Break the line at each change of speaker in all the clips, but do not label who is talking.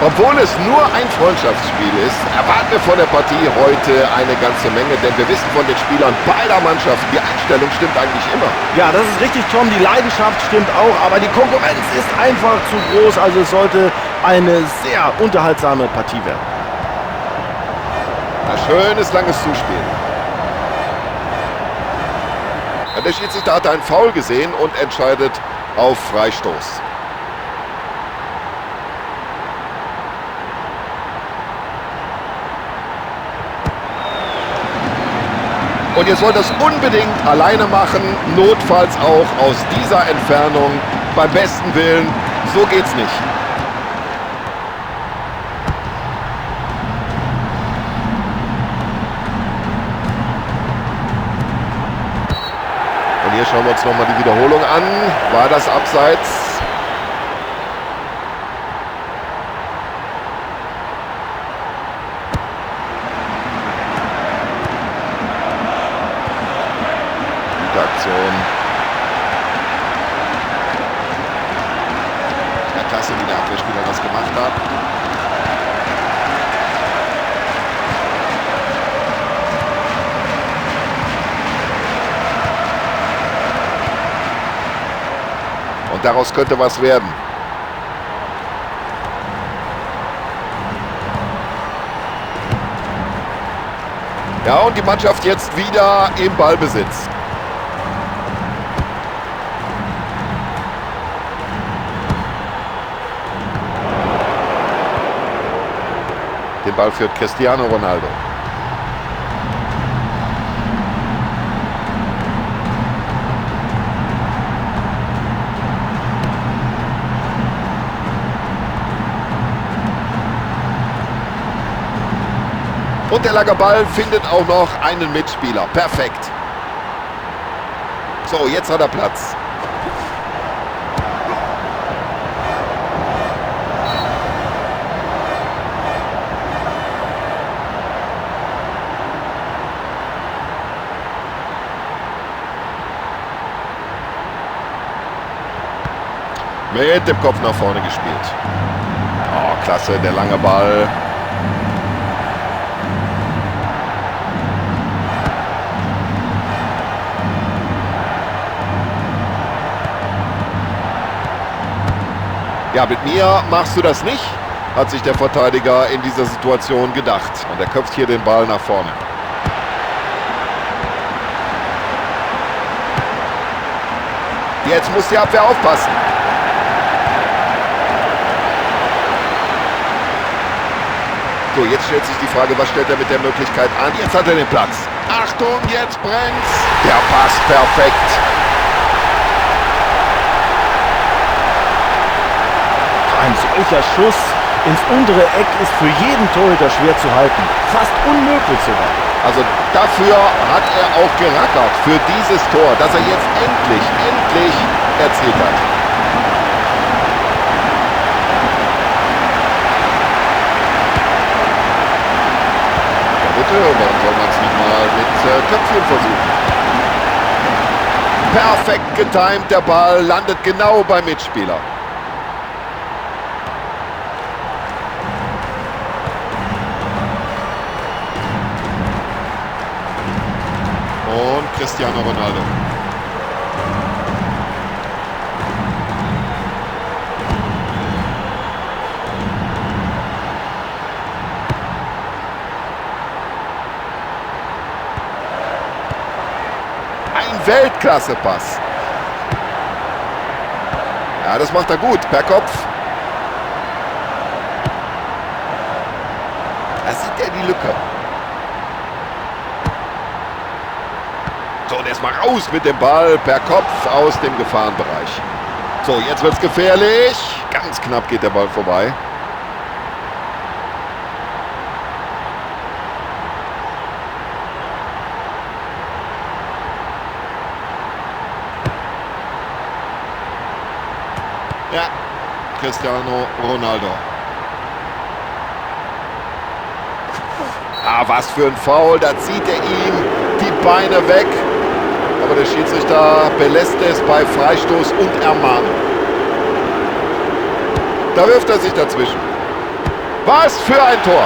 Obwohl es nur ein Freundschaftsspiel ist, erwarten wir von der Partie heute eine ganze Menge, denn wir wissen von den Spielern beider Mannschaften, die Einstellung stimmt eigentlich immer.
Ja, das ist richtig, Tom. Die Leidenschaft stimmt auch, aber die Konkurrenz ist einfach zu groß. Also es sollte eine sehr unterhaltsame Partie werden.
Ein schönes, langes Zuspiel. Ja, der Schiedsrichter hat einen Foul gesehen und entscheidet auf Freistoß. Und jetzt wollt ihr das unbedingt alleine machen, notfalls auch aus dieser Entfernung. Beim besten Willen, so geht's nicht. Und hier schauen wir uns nochmal die Wiederholung an. War das abseits? Gute Aktion. Ja, klasse, wie der Abwehrspieler das gemacht hat. Und daraus könnte was werden. Ja, und die Mannschaft jetzt wieder im Ballbesitz. Den Ball führt Cristiano Ronaldo. Und der lange Ball findet auch noch einen Mitspieler. Perfekt. So, jetzt hat er Platz. Mit dem Kopf nach vorne gespielt. Oh, klasse, der lange Ball. Ja, mit mir machst du das nicht, hat sich der Verteidiger in dieser Situation gedacht. Und er köpft hier den Ball nach vorne. Jetzt muss die Abwehr aufpassen. So, jetzt stellt sich die Frage, was stellt er mit der Möglichkeit an? Jetzt hat er den Platz. Achtung, jetzt brennt's. Der passt perfekt.
Ein solcher Schuss ins untere Eck ist für jeden Torhüter schwer zu halten. Fast unmöglich sogar.
Also dafür hat er auch gerackert, für dieses Tor, das er jetzt endlich, endlich erzielt hat. Ja bitte, warum soll man es nicht mal mit Köpfchen versuchen? Perfekt getimt, der Ball landet genau beim Mitspieler. Und Cristiano Ronaldo. Ein Weltklasse-Pass. Ja, das macht er gut, per Kopf. Da sieht er die Lücke. So, und erstmal raus mit dem Ball per Kopf aus dem Gefahrenbereich. So, jetzt wird's gefährlich. Ganz knapp geht der Ball vorbei. Ja, Cristiano Ronaldo. Ah, was für ein Foul. Da zieht er ihm die Beine weg. Aber der Schiedsrichter belässt es bei Freistoß und Ermahnung. Da wirft er sich dazwischen. Was für ein Tor!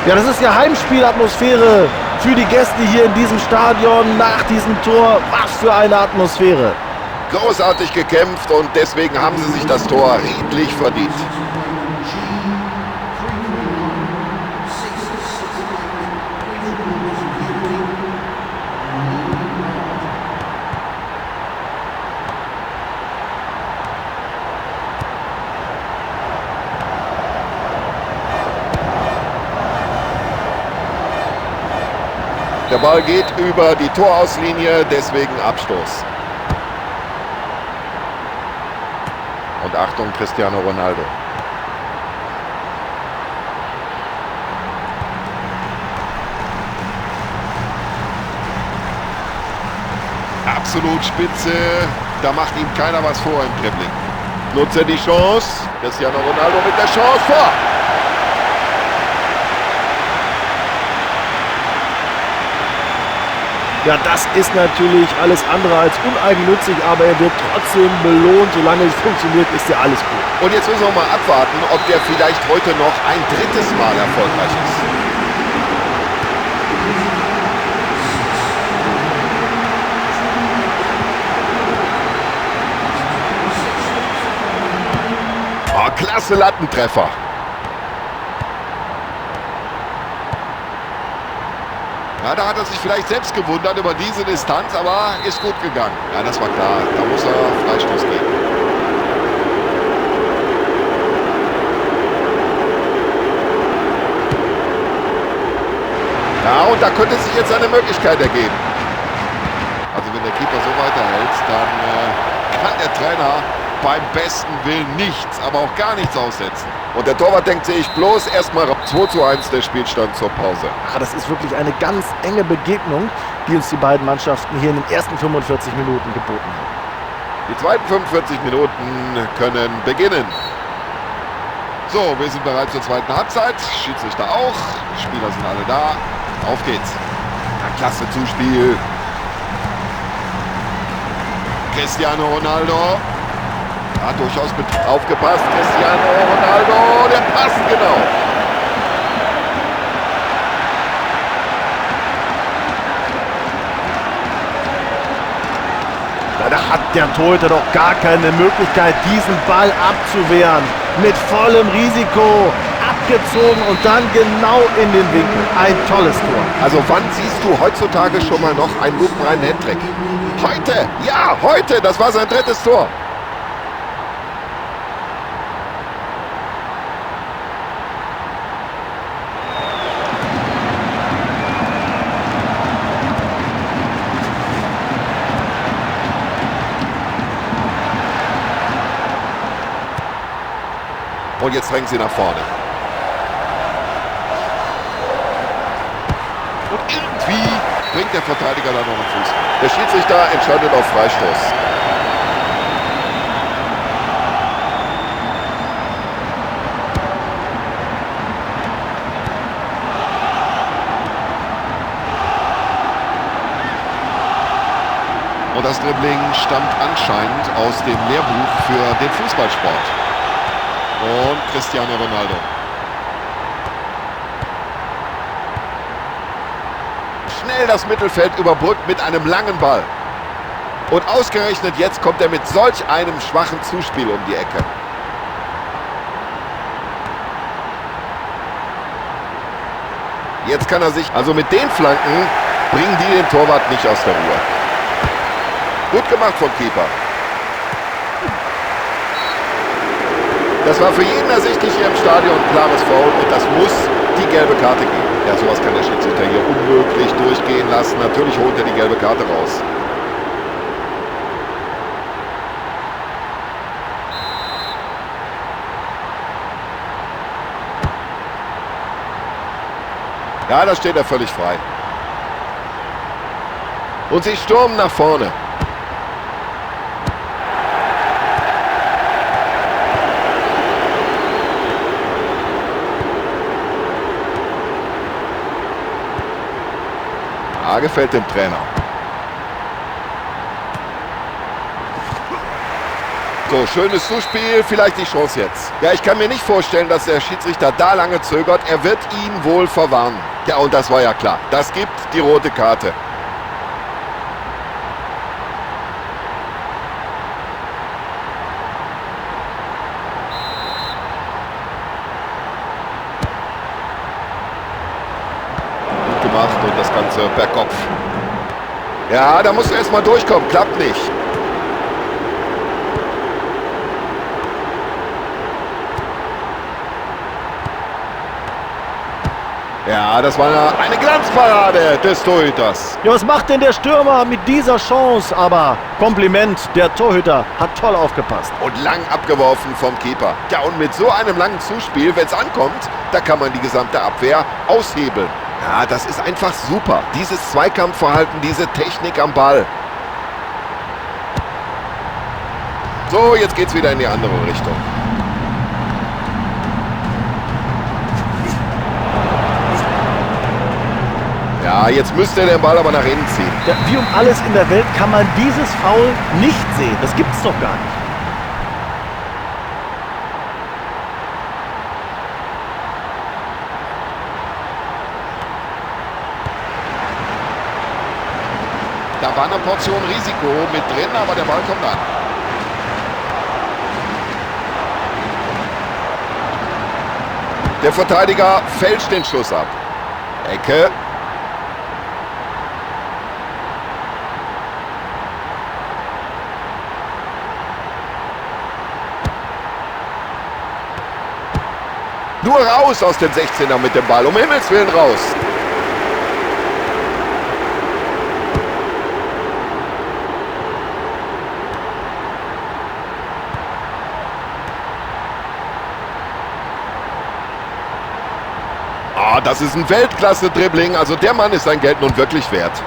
Ja, das ist ja Heimspielatmosphäre für die Gäste hier in diesem Stadion nach diesem Tor. Was für eine Atmosphäre.
Großartig gekämpft und deswegen haben sie sich das Tor redlich verdient. Der Ball geht über die Torauslinie, deswegen Abstoß. Und Achtung, Cristiano Ronaldo. Absolut spitze, da macht ihm keiner was vor im Dribbling. Nutzt er die Chance, Cristiano Ronaldo mit der Chance vor.
Ja, das ist natürlich alles andere als uneigennützig, aber er wird trotzdem belohnt. Solange es funktioniert, ist ja alles gut.
Und jetzt müssen wir mal abwarten, ob der vielleicht heute noch ein drittes Mal erfolgreich ist. Oh, klasse Lattentreffer. Ja, da hat er sich vielleicht selbst gewundert über diese Distanz, aber ist gut gegangen. Ja, das war klar. Da muss er Freistoß geben. Ja, und da könnte sich jetzt eine Möglichkeit ergeben. Also wenn der Keeper so weiterhält, dann kann der Trainer beim besten Willen nichts, aber auch gar nichts aussetzen. Und der Torwart denkt sich bloß erstmal 2:1 der Spielstand zur Pause.
Ach, das ist wirklich eine ganz enge Begegnung, die uns die beiden Mannschaften hier in den ersten 45 Minuten geboten haben.
Die zweiten 45 Minuten können beginnen. So, wir sind bereit zur zweiten Halbzeit. Schiedsrichter auch. Spieler sind alle da. Auf geht's. Ja, klasse Zuspiel. Cristiano Ronaldo. Hat durchaus mit aufgepasst. Cristiano Ronaldo, der passt genau.
Da hat der Torhüter doch gar keine Möglichkeit, diesen Ball abzuwehren. Mit vollem Risiko abgezogen und dann genau in den Winkel. Ein tolles Tor.
Also wann siehst du heutzutage schon mal noch einen lupenreinen Hattrick? Heute, ja, heute, das war sein drittes Tor. Und jetzt drängen sie nach vorne. Und irgendwie bringt der Verteidiger da noch einen Fuß. Der Schiedsrichter entscheidet auf Freistoß. Und das Dribbling stammt anscheinend aus dem Lehrbuch für den Fußballsport. Und Cristiano Ronaldo. Schnell das Mittelfeld überbrückt mit einem langen Ball. Und ausgerechnet jetzt kommt er mit solch einem schwachen Zuspiel um die Ecke. Jetzt kann er sich, also mit den Flanken, bringen die den Torwart nicht aus der Ruhe. Gut gemacht vom Keeper. Das war für jeden ersichtlich hier im Stadion ein klares Foul und das muss die gelbe Karte geben. Ja, sowas kann der Schiedsrichter hier unmöglich durchgehen lassen. Natürlich holt er die gelbe Karte raus. Ja, da steht er völlig frei. Und sie stürmen nach vorne. Ja, gefällt dem Trainer. So, schönes Zuspiel, vielleicht die Chance jetzt. Ja, ich kann mir nicht vorstellen, dass der Schiedsrichter da lange zögert. Er wird ihn wohl verwarnen. Ja, und das war ja klar. Das gibt die rote Karte. Gut gemacht und das Ganze per Kopf. Ja, da musst du erstmal durchkommen. Klappt nicht. Ja, das war eine Glanzparade des Torhüters.
Ja, was macht denn der Stürmer mit dieser Chance? Aber Kompliment, der Torhüter hat toll aufgepasst.
Und lang abgeworfen vom Keeper. Ja, und mit so einem langen Zuspiel, wenn es ankommt, da kann man die gesamte Abwehr aushebeln. Ja, das ist einfach super. Dieses Zweikampfverhalten, diese Technik am Ball. So, jetzt geht's wieder in die andere Richtung. Ja, jetzt müsste er den Ball aber nach innen ziehen.
Ja, wie um alles in der Welt kann man dieses Foul nicht sehen. Das gibt's doch gar nicht.
Da war eine Portion Risiko mit drin, aber der Ball kommt an. Der Verteidiger fälscht den Schuss ab. Ecke. Nur raus aus dem 16er mit dem Ball. Um Himmels Willen raus. Ah, das ist ein Weltklasse-Dribbling. Also der Mann ist sein Geld nun wirklich wert.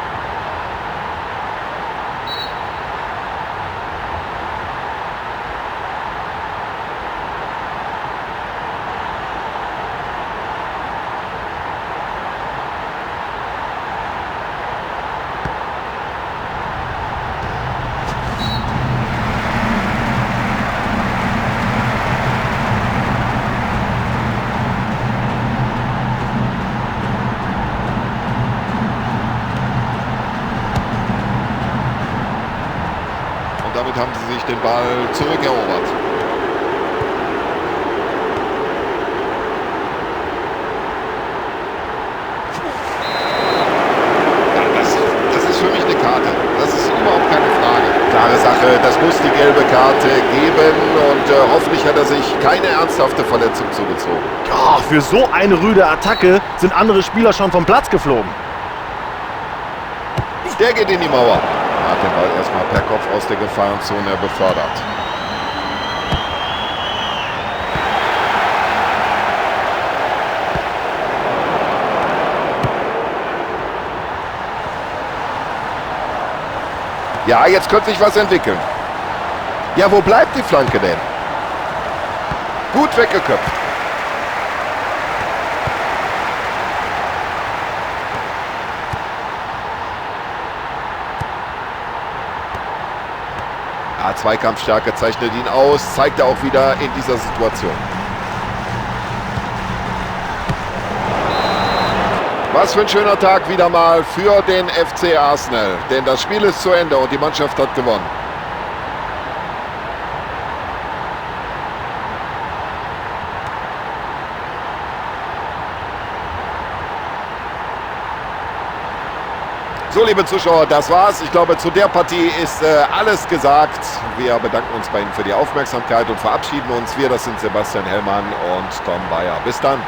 Damit haben sie sich den Ball zurückerobert. Ja, das ist für mich eine Karte. Das ist überhaupt keine Frage. Klare Sache, das muss die gelbe Karte geben. Und hoffentlich hat er sich keine ernsthafte Verletzung zugezogen.
Ja, für so eine rüde Attacke sind andere Spieler schon vom Platz geflogen.
Der geht in die Mauer. Hat den Ball erstmal per Kopf aus der Gefahrenzone befördert. Ja, jetzt könnte sich was entwickeln. Ja, wo bleibt die Flanke denn? Gut weggeköpft. Ja, Zweikampfstärke zeichnet ihn aus, zeigt er auch wieder in dieser Situation. Was für ein schöner Tag wieder mal für den FC Arsenal. Denn das Spiel ist zu Ende und die Mannschaft hat gewonnen. So, liebe Zuschauer, das war's. Ich glaube, zu der Partie ist alles gesagt. Wir bedanken uns bei Ihnen für die Aufmerksamkeit und verabschieden uns. Wir, das sind Sebastian Hellmann und Tom Bayer. Bis dann.